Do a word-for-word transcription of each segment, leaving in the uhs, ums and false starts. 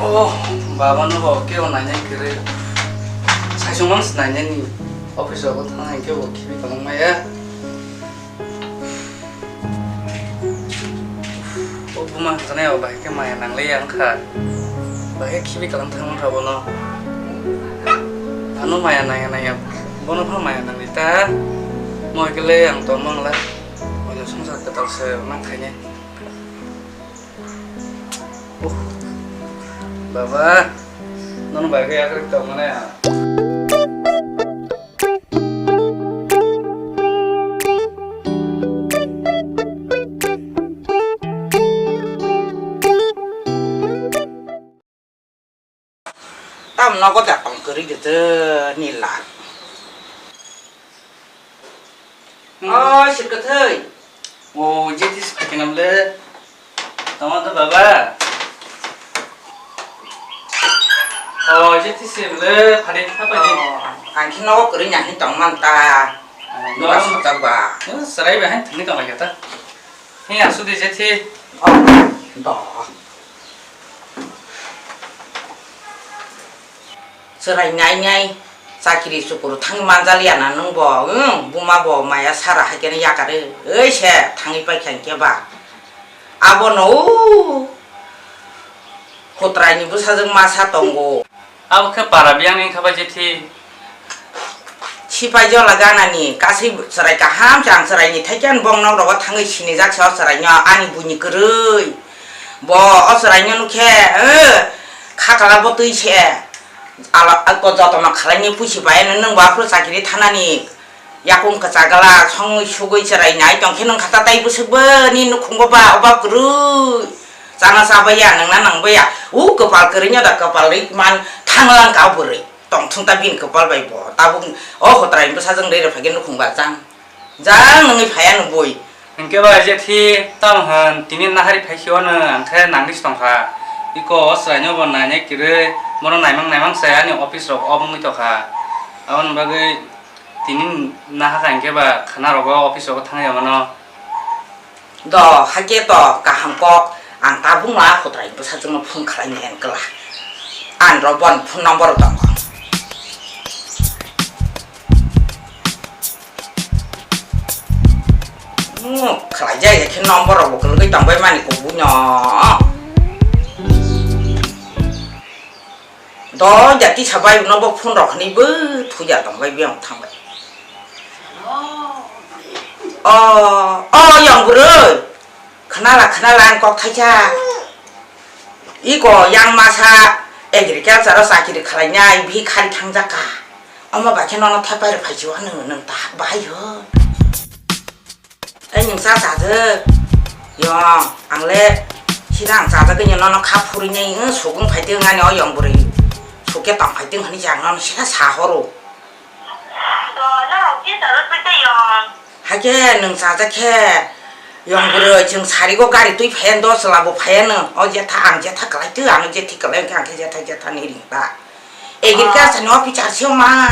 Oh, baba no bo kebo nainai kwrwi. Saisung mang se nainai ni office rogo thang hai kebo khibi tongmaya. O buma hwnjanai o bahai khe maya nangliya wngkha. Bahai khibi kalang thangmani kha bono. Ano maya nangya nangya. Bono pha maya nangli ta. Moi kele ang tongmang la. Oino songsar kwtal se mang khainai. Uh, baba, nono bai khe yakrwi tongmani. Tam nogo da tong kwrwi de nila. Hmm. O, sir kwthwi. O, jethi se phaikhe nam le. Tama to baba. O, jethi se le, phari tha pai. O, ang khe nogo kwrwi nang hin tong man ta. O, Duba no. Sotak ba. O, serai ba hin thangni tong lai ta. He, asudi jethi. O, do. Chwrai nai nai chakiri chukuru thangwi manjaliya na nwng bo, wng, buma bo maya sara hai khe no yakarwi, oi se thangwi paikha hinkhe ba. Abono o Khotrai ni bwsajwk masa tongo. Abo khe para biyang ni wngkha bai jethi. Sipai jola ganani kasui chwrai kaham se ang chwrai ni thaikian bong nok rogo thangwi sinijak se o chwrai no ani buini kwrwi. Bo o chwrai no nukhe, eh, khakala bo twi se. Ala, ako jotono khalai ni puisi bai no nwng bo aphuru chakiri thanani yakung kwchagala songwi sugwi chwrai nai tongkhe nwng kha ta tai bwswk bo ni nukhung bo ba oba kwrwi. Chana cha baiya, nangna nang baiya. U kwpal kwrwino da kwpal ri man thanglang ka bwrwi. Tongthung ta bini kwpal bai bo. Tabuk o Khotrai bwsajwng rwi rwphaikhe nukhung ba jang. Jang nungwi phaiya nw bui. Hinkhe ba jethi tamo hwn tini nahari phaisio nw angkhe nangni se tongkha. Iko o chwraino bo nainai kwrwi, bono naimang naimang se ani office rok off wngwi tongkha. Aboni bagwi tini nahakha hinkhe ba khana rogo office rogo thangwi mano. Do, hakhe to kaham kok, ang tabuk ma Khotrai bwsajwkno phone khlai nai ang kwla. Ang rw boni phone number rw tongo. Hmm, khlai jai khe number rok bo kwlwgwi tong bai mani kubuino. Do jati sabai no bo phone rok hwnwi bo thuya tong bai biyang thang bai. O, o, yong bwrwi. Khwnala, khwnala, ang kok thaisa. Iko yang masa agriculture o chakiri khlainai, bihik khari thangjak kha. Omo bai khe nono thepai rw phai si o, nwng, nwng ta bahai ho. Ei nwng cha chajak. Yong, ang le sida ang chajagwi nono kha phurwi nai, wng sugwng phai tong ani o yong bwrwi. Sukhe tong phai tong hwnwi se ang nono sida sa horo. Hakhe nwng chajak khe yong bwrwi chwng sarigo gari twi phaiya do chwla bo phaiya no. O jetha ang jetha kwlai twi ano jethi kwlai wngkhe ang khe jetha jetha ni ring ta. Agriculture ni officer se ma.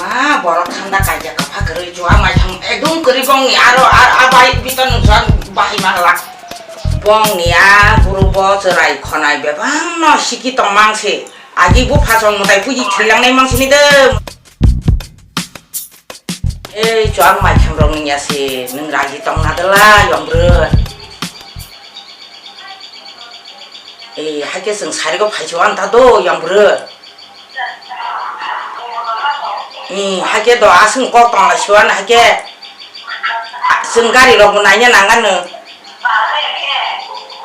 Ma, borok thanda kaijak kapha kwrwi chuwa mai thang ekdum kwrwi bongni aro ar abai biton nungsa bahai manglak. Bongni a guru bo chwrai khonai bebang no siki tong mang se. Agi bupha chong mwtai puji thwilang nai mang sini de. Ei, chuang mai thang rok nung ya se, nung raji tong na de la, yong bwrwi. Ei, hai khe chwng sari go phai se uan ta do, yong bwrwi. Ni, hai khe do, aswng kok tong lai se uan, hai khe, a, chwng gari rok bo naina nang ano.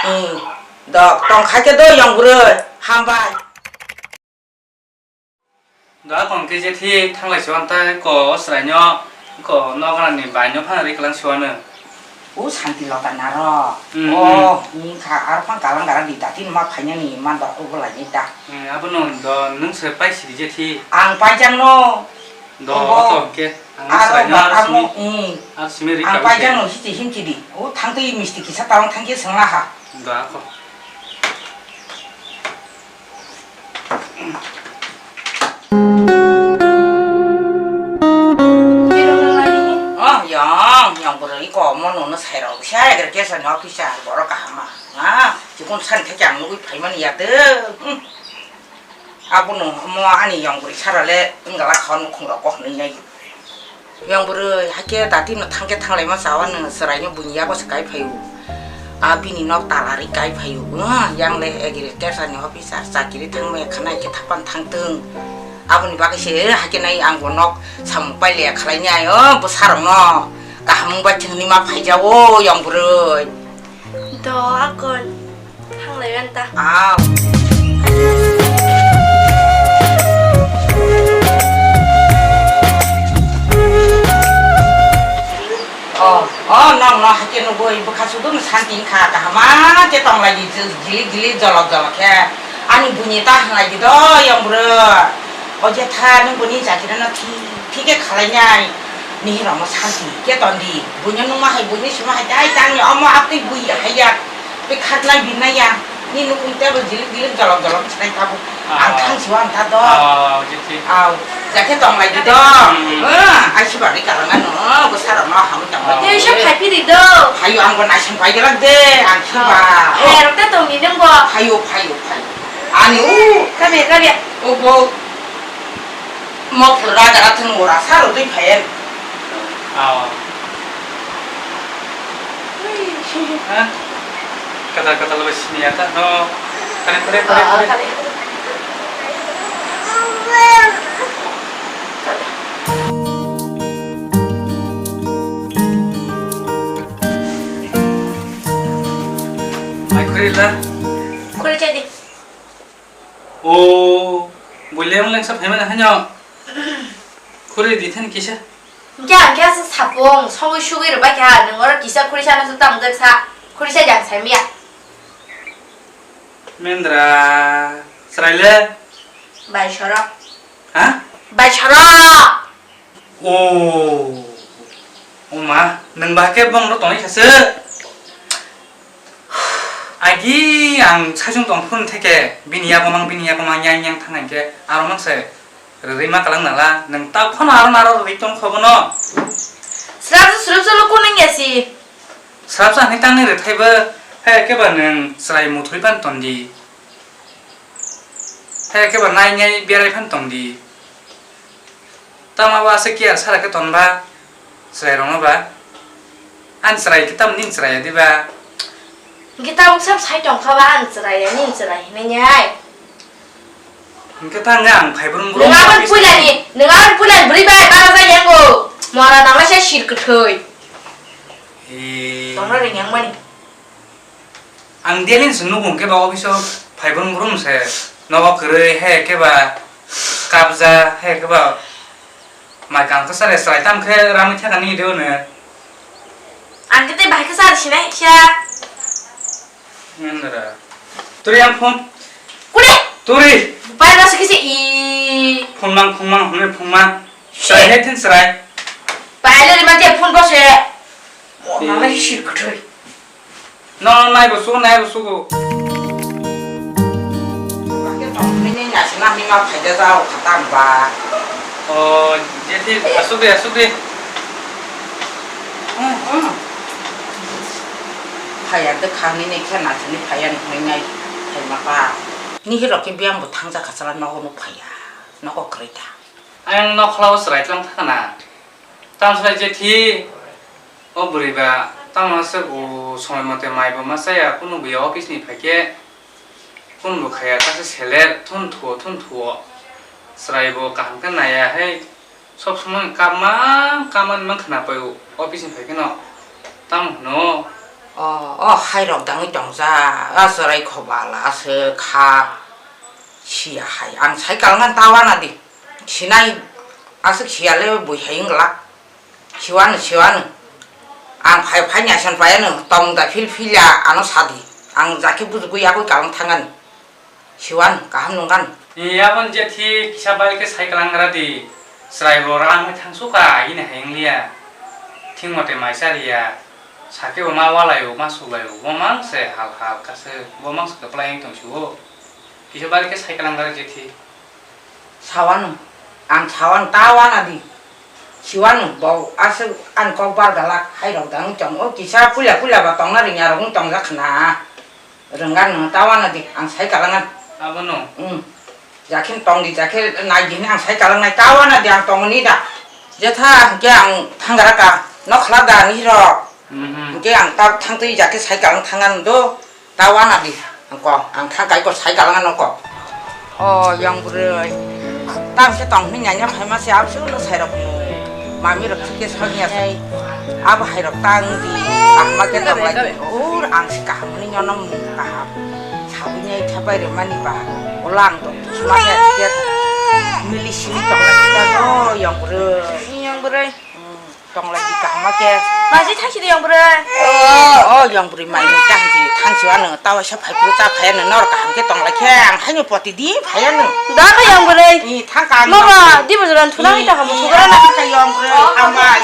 Ni, do, tong khai khe do, yong bwrwi, hambai. Ga kon ke je thi thanglai se uan ta ko srai no, ko nogra ni bai no phang ri klang se uan. O Santi Lota naro. Hmm. O, ni kha, ar phang kalang gara di dati ma phanya ni ma da, o bo lai ni da. Hmm, abo no do nung se pai sidi je thi. Ang pai jang no. Do, obo to ke, ang aro srai no ar bata mo, simi, hmm. Ar simi ri ang ka pai jang no hiti him chidi. O thang tei misti kisa talang thang ke sengla ha. Do, ako. Oh, yong, yong bwrwi komo nono sairok sa agriculture ni officer borok kaham ma. Ah, Chikon sani theke ang nugwi phaimani ya de. Hmm. Abono omo ani yong bwrwi sara le wngala kha nukhung rok kok nwngnai. Yong bwrwi hakhe dati no thangkhe thanglaima chawa nwng chwraino buini yago se kai phaio. A bini nok talari kai phaio. Ah, yang le agriculture ni officer chakiri thangmaya khana khe thapan thangtwng. Aboni bagwi se hakhe nai ang bo nok samung pailiya khlainai o bwsarokno. Kaham wngbai thwngni ma phaijao yong bwrwi. Do akon thanglaiyan ta. Aw. Oh, oh, nong no hakhe nugwi bwkha sudung santi wngkha kahama khe tonglai di jili jili jolok jolok khe. Ani buini ta hanglai di do yong bwrwi. O je tha nung buni jati rano thi, thi khe khalai nai. Ni ramo santi khe ton di. Buino nung ma hai, buino sima hai, dai tang ni omo apni bui hai ya. Pe khat nai bin nai ya. Ni nukung tebo jilik jilik jolok jolok chinai tabu. Ang Ah. Thang siwa ang ta do. Ah, je thi. Au, ja khe tong lai di do. Hmm. Ah, ai si bari kalang ano, bo sarok no ham tong lai. Ah. Tei sa phai phi di do. Hayo ang bo naising pai gelak de, ang si ba. Ah. He, rok ta tong ni nung bo. Hayo, hayo, hayo. Ani u. Kabe, kabe. O bo. Mok raga rathang ora saro dui phayen. Aw. Ha? Kata kata lo sini ya ta. No. Kare kare kare Ah, kare. Kare. Mai kore la. Kore jadi. O, buliang lengsa phaimani haino khuri di thani kisa. Hingke ang khe aswk sapung, sogwi sugwi rwbaikha, nwng oro kisa khuri sana se tamo jak sa, khuri sa jang saimya. Mendra, chwraile? Bai soro. Ha? Bai soro! O, o ma, nwng ba khe bongno tongwi kha se. Agi ang saichung tong phone theke, bini yago mang, bini yago mang, yang yang thang hingke, aro mang se rwrwi ma kalang nala, nwng ta phone aro naro rwrwi tong kho bono. Srapsa srapsa lo kunung ya si. Srapsa hwnwi tangni rwthai bo, he khe ba nwng chwrai muthwi pan ton di. He khe ba nai nai berai phan tong di. Tama ba se kiya sara khe ton ba, chwrai rong ba. An chwrai khe tam nin chwrai di ba. Hingke tabuk sam sai tong kha ba an chwrai ya nin chwrai hinwi nai. Hingke ta nga ang phai brum brum. Nung abon puila ni, nung abon puila ni bwrwi bai bara jai yango. Mora nang la se sir kwthwi. He. Tong na ring yang mani. Ang daily se nugo hwnkhe ba office o phai brum brum se nogo kwrwi, he khe ba kabja, he khe ba mai kang khe sare chwrai tam khe ramwi thangani de hwnwi. Ang khe tei bahai khe sar sinai kha. Nandra. Turi ang phone. Kure? Turi. Pai rasa kisi i. Phone mang, phone mang, hwnwi phone mang. Chwrai hai thin chwrai. Pai le ma je phone bo se. Mo mama sir kwthwi. No, no, nai bo sugo, nai bo sugo. Bakhe tongmani nasina hima phaida jao khatang ba. O, jethi, asuk de, asuk de. Hmm, hmm. Phaya de khani ne khe nasini phaya ni hoi nai, phai ma pa. Ni hiro ke biang bo thangja khasala nogo no phaya, nogo kroi ta. Ayang nokhlao chwrai tlang thana. Tamsai jethi, o bwrwi ba, tamo se bo somoi mote mai bo ma chaya, kunu buya office ni phaikhe, kunu bo khaya, ta se seler, thun thuo, thun thuo. Chwrai bo kaham khe naiya, hei, sob somoi kap mang, kap man mang khna pai o, office ni phaikhe no. Tamo hwno? O, o hai rok dangwi tongja, a chwrai khobala se kha. Siya hai, ang sai kalangan ta wana di. Sinai aswk siya le bui hai wng glak. Siwano, siwano. Ang phai, phai ni asan phai ano, tong da phil phil ya, ano sadi. Ang jaki bujugwi yakwi kalang thangan. Siwan, kaham nungkan. Ni abon je thi kisa bai ke sai kalang gra di. Chwrai bo rang thang suka, ini hai wng liya. Thing mote mai chariya. Sake bo ma walai o, ma sulai o. Bo mang se hal hal kase. Bo mang se kaplai tong si o. Kisa bai ke sai kalang gra je thi. Sawano, ang sawano ta wana di. Siwano, bo aswk ani kok bar galak, hai rok dang tong o, kisa puila puila ba tongna ringya rok wng tong jak khna. Rwngga nwng ta wana di, ang sai kalangan. Abono? Hmm. Jakhe tong di, jakhe nai di hwnwi ang sai kalangnai, ta wana di ang tongoni da. Jetha hwnkhe ang thanggra ka, nok khla da ni rok. Mhm. Hwnkhe ang ta thangtwi jakhe sai kalang thangan do, ta wana di. Ang ko, ang thang kai ko sai kalangan ko. O yong bwrwi. Tang se tong hwnwi nanya phaima se absu no sai rok ni. Mami rok thike sogya sai. Abo hai rok tang di. Ang ma ke tong lai. Ur ang se kaham ni nyono mung kaham. Sawi nyai thapai re mani ba. Ulang to sma se ke. Mili sini tong lai ta do yong bwrwi. Yong bwrwi. Tonglai di kaham khe. Maji thangsi di yong bwrwi. O yong bwrwi mai nung kaham si thangsi ano tawa sa phai phuru ta phai ano nor kaham khe tonglai khe ang haino poti di phai ano. Da khe yong bwrwi. Ni thang ka. Mama di bwrwi thuna ni ta hamu thugara na. Thang ka yong bwrwi amai.